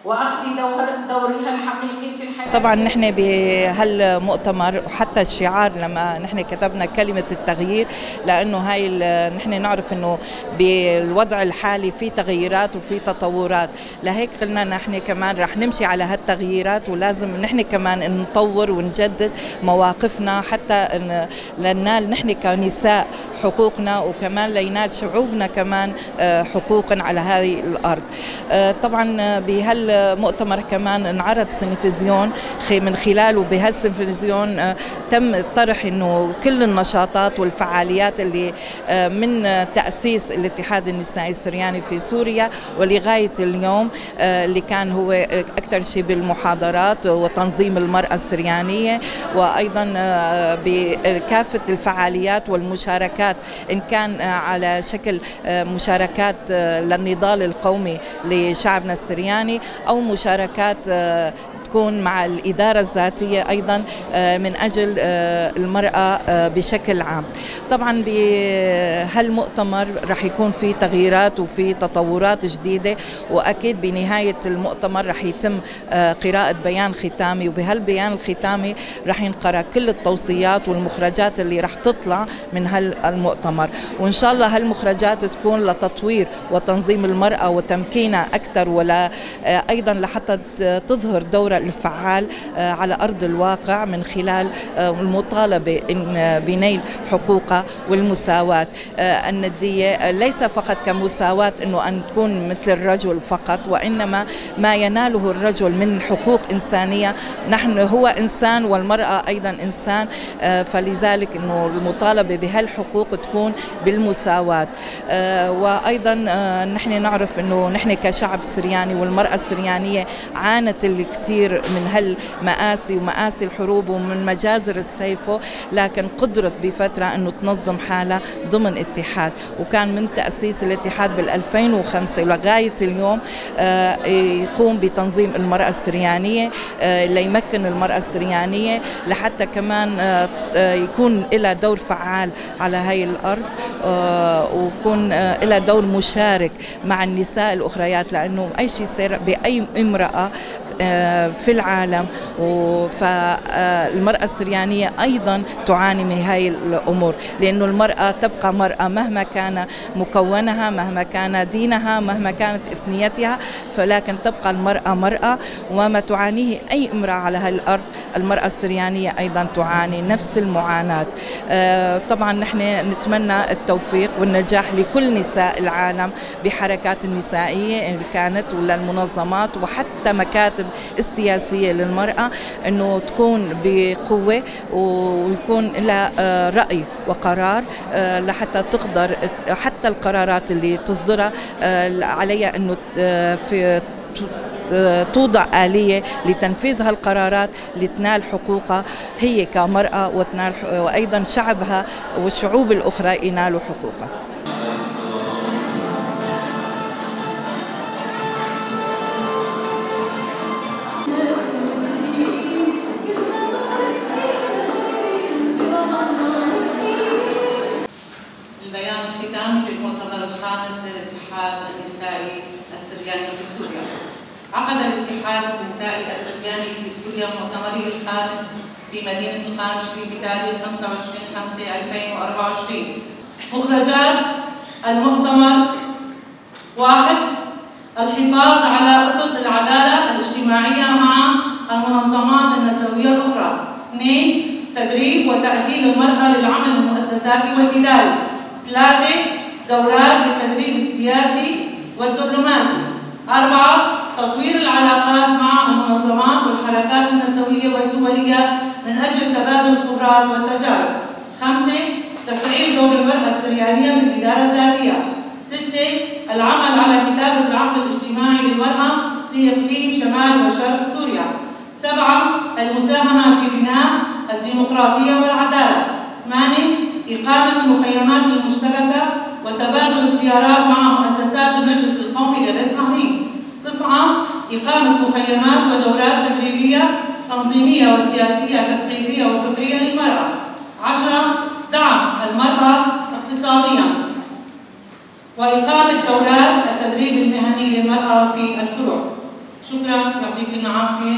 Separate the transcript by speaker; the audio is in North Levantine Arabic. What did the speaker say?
Speaker 1: وأخذ دورها الحقيقي في الحياة.
Speaker 2: طبعا نحن بهالمؤتمر وحتى الشعار لما نحن كتبنا كلمة التغيير، لأنه هاي نحن نعرف أنه بالوضع الحالي في تغييرات وفي تطورات، لهيك قلنا نحن كمان رح نمشي على هالتغييرات، ولازم نحن كمان نطور ونجدد مواقفنا حتى لننال نحن كنساء حقوقنا، وكمان لينال شعوبنا كمان حقوقا على هذه الأرض. طبعا بهالمؤتمر كمان انعرض سينفزيون، من خلاله بهالسينفزيون تم طرح انه كل النشاطات والفعاليات اللي من تأسيس الاتحاد النسائي السرياني في سوريا ولغاية اليوم، اللي كان هو أكثر شيء بالمحاضرات وتنظيم المرأة السريانية، وأيضا بكافة الفعاليات والمشاركات إن كان على شكل مشاركات للنضال القومي لشعبنا السرياني أو مشاركات تكون مع الإدارة الذاتية أيضا من أجل المرأة بشكل عام. طبعا بهالمؤتمر رح يكون في تغييرات وفي تطورات جديدة، وأكيد بنهاية المؤتمر رح يتم قراءة بيان ختامي، وبهالبيان الختامي رح ينقرأ كل التوصيات والمخرجات اللي رح تطلع من هالمؤتمر، وإن شاء الله هالمخرجات تكون لتطوير وتنظيم المرأة وتمكينها أكثر، ولا أيضا لحتى تظهر دورها الفعال على أرض الواقع من خلال المطالبة بنيل حقوقها والمساواة الندية، ليس فقط كمساواة أنه أن تكون مثل الرجل فقط، وإنما ما يناله الرجل من حقوق إنسانية، نحن هو إنسان والمرأة أيضا إنسان، فلذلك أنه المطالبة بهالحقوق تكون بالمساواة. وأيضا نحن نعرف أنه نحن كشعب سرياني والمرأة السريانية عانت الكثير من هالمآسي ومآسي الحروب ومن مجازر السيفو، لكن قدرت بفترة أنه تنظم حالها ضمن اتحاد، وكان من تأسيس الاتحاد بال2005 لغاية اليوم يقوم بتنظيم المرأة السريانية ليمكن المرأة السريانية لحتى كمان يكون لها دور فعال على هاي الأرض، ويكون لها دور مشارك مع النساء الأخريات، لأنه أي شيء يصير بأي امرأة في العالم، فالمرأة السريانية أيضا تعاني من هاي الأمور، لأنه المرأة تبقى مرأة مهما كان مكونها، مهما كان دينها، مهما كانت إثنيتها، فلكن تبقى المرأة مرأة، وما تعانيه أي امرأة على هاي الأرض المرأة السريانية أيضا تعاني نفس المعاناة. طبعا نحن نتمنى التوفيق والنجاح لكل نساء العالم بحركات النسائية إن كانت ولا المنظمات وحتى مكاتب السياسية للمرأة، أنه تكون بقوة ويكون لها رأي وقرار لحتى تقدر حتى القرارات اللي تصدرها عليها أنه في توضع آلية لتنفيذ هالقرارات لتنال حقوقها هي كمرأة، وتنال وأيضا شعبها والشعوب الأخرى ينالوا حقوقها.
Speaker 3: البيان الختامي للمؤتمر الخامس للاتحاد النسائي السرياني في سوريا. عقد الاتحاد النسائي السرياني في سوريا مؤتمره الخامس في مدينة القامشلي بتاريخ 25/5/2024. مخرجات المؤتمر: 1. الحفاظ على أسس العدالة الاجتماعية مع المنظمات النسوية الأخرى. 2. تدريب وتأهيل المرأة للعمل المؤسساتي والإداري. 3. دورات للتدريب السياسي والدبلوماسي. 4. تطوير العلاقات مع المنظمات والحركات النسوية والدولية من أجل تبادل الخبرات والتجارب. 5. تفعيل دور المرأة السريانية في الإدارة الذاتية. 6. العمل على كتابة العقد الاجتماعي للمرأة في إقليم شمال وشرق سوريا. 7. المساهمة في بناء الديمقراطية والعدالة. 8. إقامة المخيمات المشتركة وتبادل الزيارات مع مؤسسات المجلس القومي للإثنين. 9. إقامة مخيمات ودورات تدريبية تنظيمية وسياسية تثقيفية وفكرية للمرأة. 10، دعم المرأة اقتصاديا وإقامة دورات التدريب المهني للمرأة في الفروع. شكرا، يعطيكم العافية.